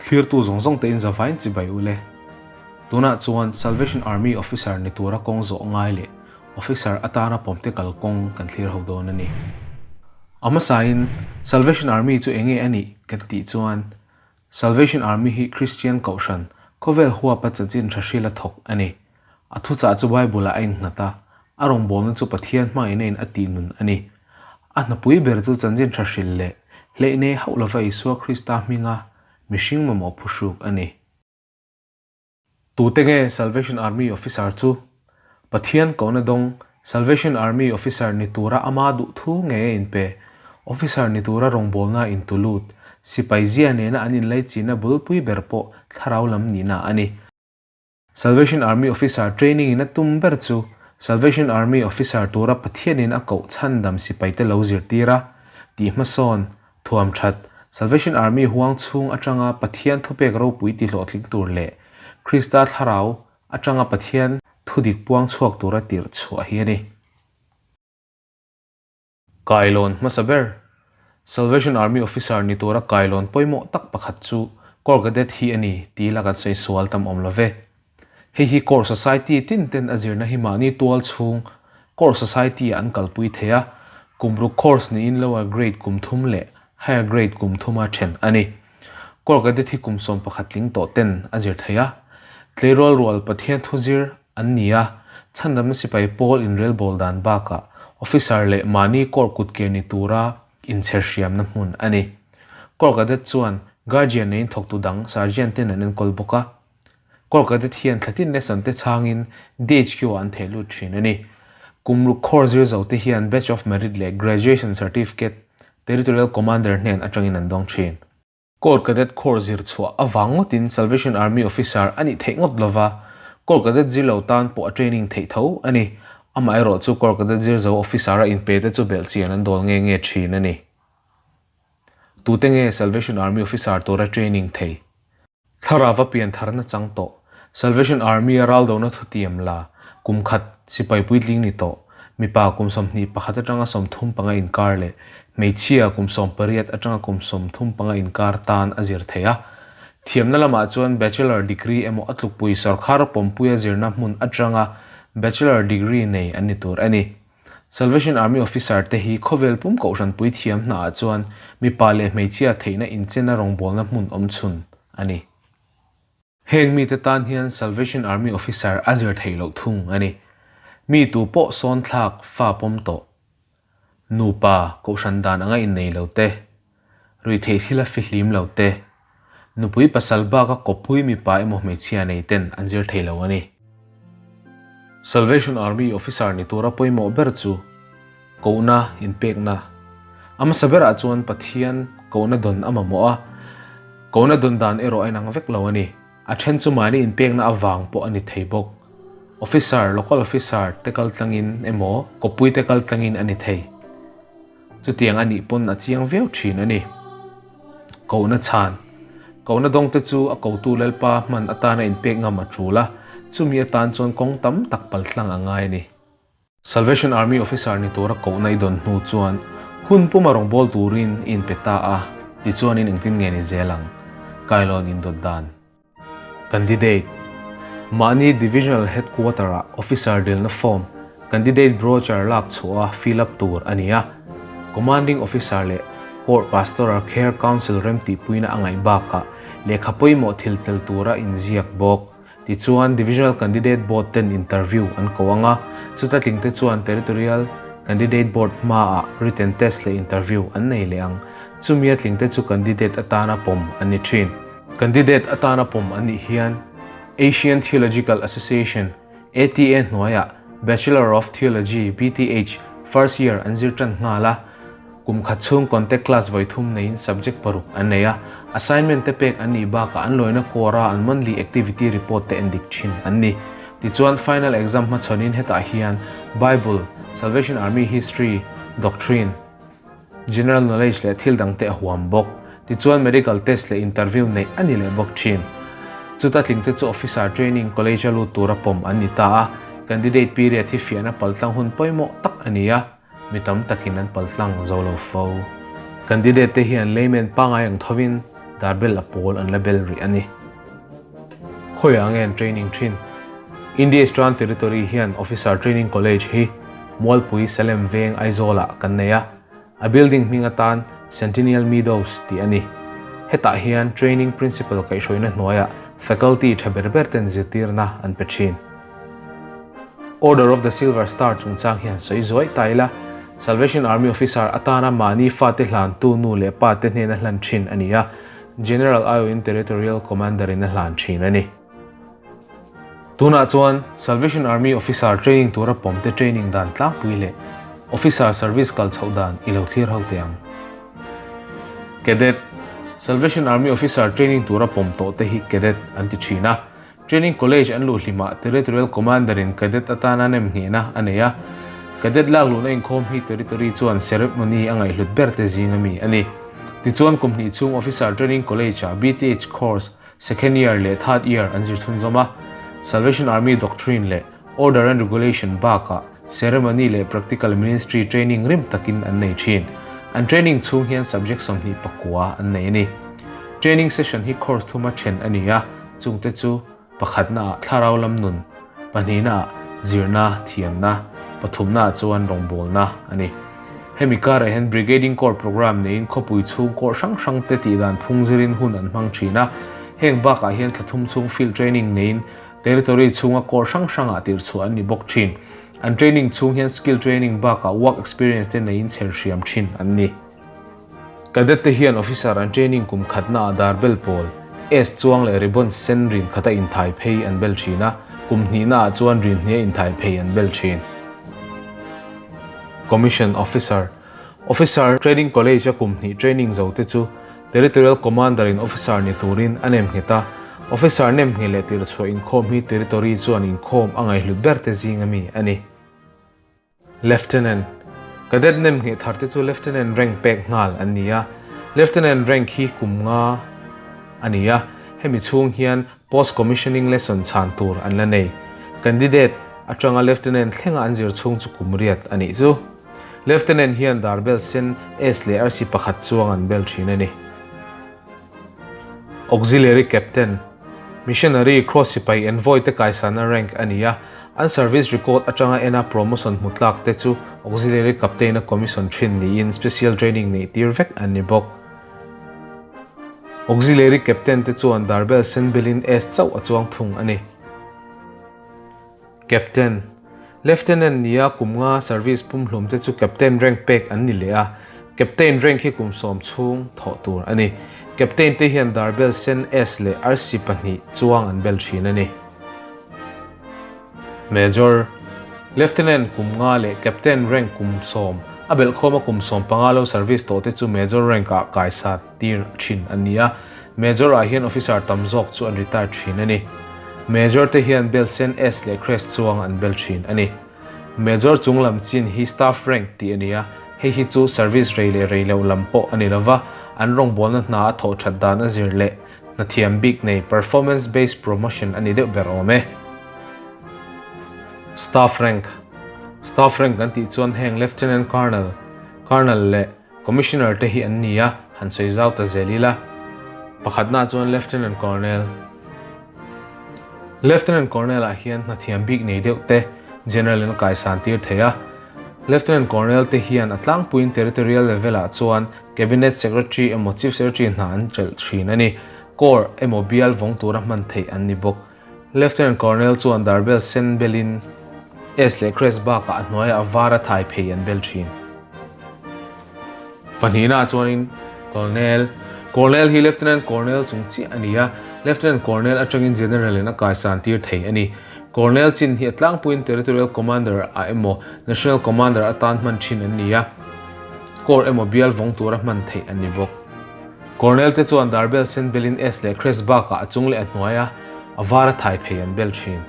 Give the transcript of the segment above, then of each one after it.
Thlirtu zawng zawng te in zavaiin chibai u le. Tunah chuan Salvation Army Officer ni tura kawng zawh ngai leh Officer atana pawmte kal kawng kan thlir ho dawn a ni. A hmasain Salvation Army chu enge a nih kan tih chuan Salvation Army hi Kristian Kohhran, khawvel huapa chanchin tha hrila thawk a ni. A thuchah chu Bible-ah a innghat a, a rawngbawlna chu Pathian hmaina in a tih nun a ni. A hnapui ber chu chanchin tha hril leh hleih nei hauh lova Isua Krista hminga mihring mamawh phuhruk a ni. Tute nge Salvation Army Officer chu? Pathian kohna dawng Salvation Army Officer ni tura ama duh thu ngei a inpe. Officer ni tura rawngbawlna a intulut. Sipai zia nena an inlaichinna bulpui ber pawh thlarau lam nihna a ni. Salvation Army Officer training in a tum ber chu Salvation Army Officer tura Pathianin a koh chhandam sipaite lo zirtir a, tih hmasawn, thuam that, Salvation Army huang chhung atanga Pathian thupek ropui ti hlawhtling tur leh Krista thlarau atanga Pathian thudik puang chhuak tura tirh chhuah hi a ni. Kailawn hmasa ber, Salvation Army officer ni tura kailawn pawimawh tak pakhat chu Corps Cadet hi a ni tih la kan sawi sual tam awm lo ve. Hei hi Corps Society tin ten a zirna hi mahni tual chhung Corps Society ah an kalpui thei a, kum ruk course niin lower grade kum thum leh higher grade kum thuma then a ni. Corps Cadet hi kum 11 tling tawh ten a zir thei a, tleirawl rual Pathian thu zir an ni a, chhandamna sipai pawl inrelbawl dan bakah officer leh mahni corps kutke ni tura inchher hriamna hmun a ni. Corps Cadet chuan Guardian neiin thawktu dang Sergeant ten an enkawl bawk a. Corps Cadet hian thlatin lesson te chhangin DHQ ah an theh lut thin a ni. Kum ruk corps zir zo te hian Badge of Merit leh Graduation Certificate Territorial Commander hnen atangin an dawng thin. Corps Cadet Corps zir chhuah avang ngawtin Salvation Army Officer a nih theih ngawt lova, Corps Cadet zir lo tan pawh a training theih tho a ni. Amaherawh chu Corps Cadet zir zo Officer a inpe te chu belh chian an dawl nge nge thin a ni. Tute nge Salvation Army Officer tura training thei? Thlarauva pian tharna chang tawh, Salvation Army-a raldona thutiam la, kum khat sipai puitling ni tawh, mipa kum 21 atanga 35 inkar leh hmeichhia kum 18 atanga kum 35 inkar tan a zir thei a. Thiamna lamah chuan Bachelor degree emaw a tlukpui sawrkhar pawmpuia zirna hmun atanga Bachelor degree nei an ni tur a ni. Salvation Army Officer te hi khawvel pum kohhran puithiam hnaah chuan mipa leh hmeichhia theihna inchena rawngbawlna hmun awm chhun a ni. Heng mite tan hian Salvation Army Officer a zir theih loh thung a ni. Mi tu pawh sawn thlak fa pawm tawh. Nupa kohhran dan anga innei lo te, ruihtheih thila fihlim lo te, nupui pasal baka kawppui mipa emaw hmeichhia nei ten an zir thei lo a ni. Salvation Army Officer ni tura pawimawh ber chu kohna inpekna. A hmasa berah chuan Pathian kohna dawn a mamawh a, kohna dawn dan erawh a inang vek lo a ni. A then chu mahni inpekna avang pawh a ni thei bawk. Officer, local officer, te kal tlangin emaw kawppui te kal tlangin a ni thei. Chutiang a nih pawn a chiang viau thin a ni. Kohna chhan. Kohna dawngte chu a kotu Lalpa hman atana inpek ngam a tul a, chumi atan chuan kawng tam tak paltlang a ngai a ni. Salvation Army Officer ni tura kohna i dawn hnu chuan hun puma rawngbâwl turin i inpe ta a, tichuanin engtin nge ni zel ang? Kailawn indawt dan. Candidate, Mahni Divisional Headquarter-ah Officer dilna form, Candidate Brochure lak chhuah a fill up tur a ni a. Commanding Officer leh Court Pastoral Care Council remtihpuina a ngaih bakah lehkha pawimawh thil tel tura inziak bawk. Tichuan, Divisional Candidate Board ten interview an ko ang a, chuta tlingte chuan Territorial Candidate Board hmaah written test leh interview an nei leh ang. Chumi a tlingte chu candidate atana pawm an ni thin. Candidate atana pawm an nih hian Asian Theological Association, ATA, hnuaiah Bachelor of Theology, BTH, first year an zir tan nghal a. Kum khat chhung contact class vawi thum neiin subject paruk an nei a, assignment te pek an nih bakah an lawina kawra an monthly activity report te en dik thin an ni. Tichuan final exam hmachhawnin hetah hian Bible, Salvation Army History, Doctrine, General knowledge leh thil dang te a huam bawk. Tichuan medical test leh interview neih a ni leh bawk thin. Chuta tling te chu officer training college a lut tura pawm an ni ta a, candidate period hi fiahna paltlang hun pawimawh tak a ni a, mi tam takin an paltlang zo lo fo. Candidate te hian layman pangai ang thovin darbel a pawl an la bel rih a ni. Khawiah nge an training thin? India Eastern Territory hian Officer Training College hi Mualpui Salem Veng Aizawlah kan nei a, a building hming atan Centennial Meadows tih a ni. Hetah hian Training Principal kaihhruaina hnuaiah Faculty tha ber ber ten zirtirna an pe thin. Order of the Silver Star chungchang hian sawi zuai ta ila, Salvation Army Officer atana mahni fate hlantu nu leh pa te hnena hlan thin a ni a, General aiawhin Territorial Commander in a hlan thin a ni. Tunah chuan Salvation Army Officer training tura pawmte training dan tlangpui leh Officer service kal chhoh dan i lo thlir ho teh ang. Cadet, Salvation Army Officer training tura pawm tawh te hi Cadet an ti thin a, Training College an luh hlimah Territorial Commander in Cadet atana nemnghehna a nei a. Cadet lak luhna inkhawm hi Territory chuan ceremony a ngaihhlut ber te zing a mi a ni. Tichuan kum hnih chhung Officer Training College ah BTH course second year leh third year an zir chhunzawm a. Salvation Army Doctrine leh Order and Regulation bakah ceremony leh practical ministry training rim takin an nei thin. An training chhung hian subject 29 an nei a ni. Training session hi course thuma then a ni a. Chungte chu pakhatnaah thlarau lam nun, pahnihnaah zirna, thiamna, pathumnaah chuan rawngbawlna a ni. Hemi karah hian Brigading Corps programme neiin khawpui chhung corps hrang hrangte tihdan phung zirin hun an hmang thin a. Heng bakah hian thla thum chhung field training neiin territory chhunga corps hrang hrangah tirhchhuah an ni bawk thin. An training chhung hian skill training bakah work experience te neiin chher hriam thin an ni. Cadet te hian officer an training kum khatna ah dar bel pawl, S chuang leh ribbon sen rin khata inthai phei an bel thin a, kum hnihna ah chuan rin hnia inthai phei an bel thin. Commission Officer, Officer Training College a kum hnih training zo te chu Territorial Commander in officer ni turin a nem nghet a, officer nem ngheh leh tirhchhuah inkhawm hi territory chuan inkhawm a ngaihhlut ber te zing ami a ni. Lieutenant, Cadet nem ngheh thar te chu Lieutenant rank pek nghal an ni a. Lieutenant rank hi kum nga a ni a, hemi chhung hian Post Commissioning Lesson chhan tur an la nei. Candidate atanga Lieutenant thlenga an zir chhung chu kum riat a nih chu. Lieutenant hian dar bel sen S leh arsi pakhat chuang an bel thin a ni. Auxiliary Captain, Missionary, Cross sipai Envoy te kaisana rank a ni a, an service record atanga ena promotion hmu tlak te chu Auxiliary Captain a commission thin niin special training neih tir vek an ni bawk. Auxiliary Captain te chuan darbel sen belin S chauh a chuang thung a ni. Captain, Lieutenant nia kum nga service pumhlum te chu Captain rank pek an ni leh a, Captain rank hi kum sawm chhung thawh tur a ni. Captain te hian darbel sen S leh arsi pahnih chuang an bel thin a ni. Major, Lieutenant kum nga leh Captain rank kum sawm a belhkhawm a kum sawm panga lo service tawh te chu Major rank ah kaisat tir thin an ni a, Major ah hian officer tam zawk chu an retire thin a ni. Major te hian bel sen S leh crest chuang an bel thin a ni. Major chung lam chin hi staff rank tih a ni a, hei hi chu service rei leh rei loh lam pawh a ni lova, an rawngbawlna hna a thawh that dan a zir leh hna thiam bik nei performance based promotion a ni deuh ber awm e. Staff rank, Staff rank kan tih chuan heng Lieutenant Colonel, Colonel leh Commissioner te hi an ni a, han sawi zau ta zel ila. Pakhatna chuan Lieutenant Colonel. Lieutenant Colonel ah hian hnathiam bik nei deuh te General in a kaisan tir thei a. Lieutenant Colonel te hian a tlangpuiin Territorial level ah chuan Cabinet Secretary emaw Chief Secretary hna an chelh thin a ni. Corps emaw bial vawng tura hman theih an ni bawk. Lieutenant Colonel chuan darbel sen belin S leh Crest bakah a hnuaiah a var a thai phei an bel thin. Pahnihna chuanin Colonel Colonel hi Lieutenant Colonel chung chiah a ni a, Lieutenant Colonel atangin General in a kaisan tir thei a ni. Colonel chin hi a tlangpuiin Territorial Commander ah emaw National Commander atan hman thin an ni a, Corps emaw bial vawng tura hman theih an ni bawk. Colonel te chuan darbel sen belin S leh Crest bakah a chung leh a hnuaia a var a thai phei an bel thin.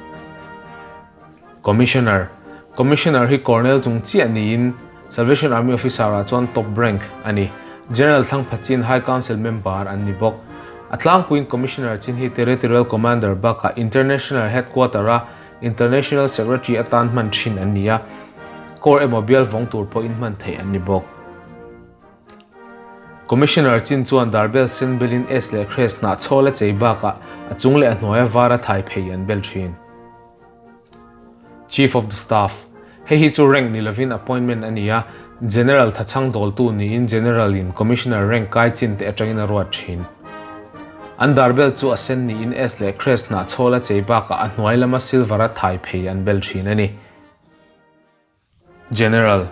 Commissioner, Commissioner hi Colonel chung chiah niin Salvation Army officer ah chuan top rank a ni. General Thlangpha chin High Council member an ni bawk. A tlangpuiin Commissioner chin hi Territorial Commander bakah International Headquarter a International Secretary atan hman thin an ni a, Corps emaw bial vawng tur pawhin hman theih an ni bawk. Commissioner chin chuan darbel sen belin S leh Crest hnah chhawl a chei bakah a chung leh a hnuaia vara thai phei an bel thin. Chief of the Staff, Hei hi chu rank ni lovin appointment a ni a, General thachhang dawltu niin General in Commissioner rank kai chin te atangin a ruat thin. An darbel chu a sen niin S leh Crest hnah chhawl a chei bakah a hnuai lama silver a thai phei an bel thin a ni. General,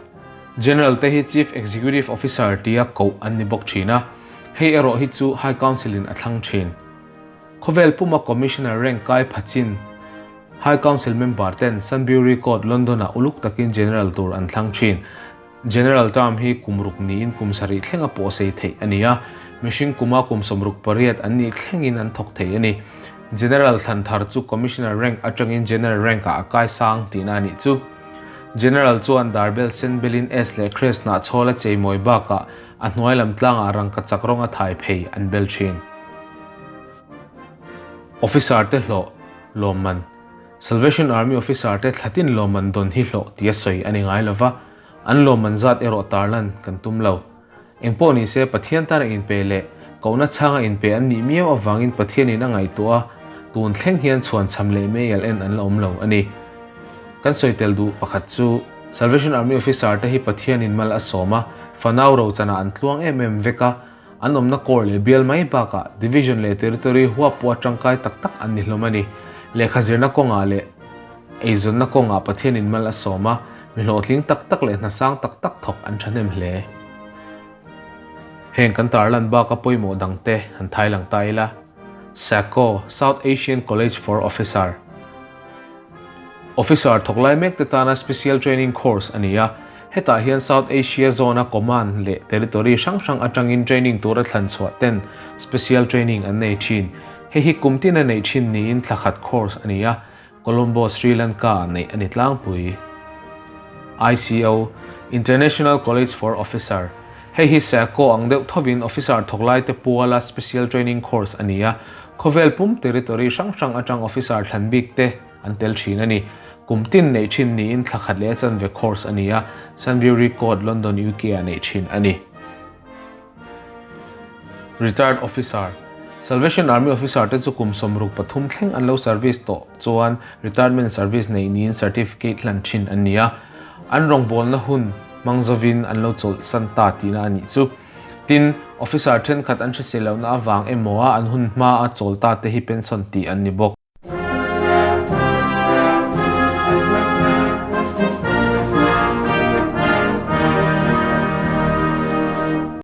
General te hi Chief Executive Officer tia koh an ni bawk thin a, hei erawh hi chu High Council in a thlang thin. Khawvel puma Commissioner rank kai phachin High Council member ten Sunbury Court, London ah uluk takin General tur an thlang thin. General term hi kum ruk niin kum sarih thlenga pawh sei theih a ni a, mihring kuma kum 68 an nih thlengin an thawk thei a ni. General thlan thar chu Commissioner rank atangin General rank ah a kai sang tihna a nih chu. General chuan darbel sen belin S leh Crest hnah chhawl a cheimawi bakah a hnuai lam tlangah rangkachak rawng a thai phei an bel thin. Officer te hlawh lawmman Salvation Army officer te thlatin lawmman dawn hi hlawh tia sawi a ni ngai lova, an lawmman zat erawh tarlan kan tum lo. Engpawh ni se Pathian tana inpe leh kohna chhanga inpe an nih miau avangin Pathianin a ngaihtuah a, tun thleng hian chhuan cham leh meial en an la awm lo a ni. Kan sawi tel duh pakhat chu Salvation Army officer te hi Pathianin mal a sawm a, fanau rochanah an tluang em em vek a, an awmna kawr leh bial mai bakah division leh territory huap pawh a tangkai tak tak an ni hlawm a ni. Lehkha zirna kawngah leh eizawnna kawngah Pathianin mal a sawm a, mi hlawhtling tak tak leh hna sang tak tak thawk an thahnem hle. Heng kan tarlan baka pawimawh dangte han thai lang ta ila. SACO, South Asian College for Officer. Officer thawk lai mek te tana special training course a ni a, hetah hian South Asia zone-a command leh territory hrang hrang atangin training tura thlan chhuah ten special training an nei thin. Hei hi kum tin a neih thin niin thla khat course a ni a, Colombo, Sri Lanka-ah neih a ni tlangpui. ICO, International College for Officer, Hei hi SACO ang deuh thovin officer thawk laite puala special training course a ni a, khawvel pum territory hrang hrang atang officer thlan bik te an tel thin a ni. Kum tin neih thin niin thla khat leh a chanve course a ni a, Sunbury Court, London, UK ah neih thin a ni. Retired Officer, Salvation Army Officer te chu kum 63 thleng an lo service tawh chuan retirement service neih niin certificate hlan thin an ni a, an rawngbawlna hun hmang zovin an lo chawlh san ta tihna a nih chu. Tin, officer thenkhat an hrisel lohna avang emaw a an hun hma a chawl ta te hi pension tih an ni bawk.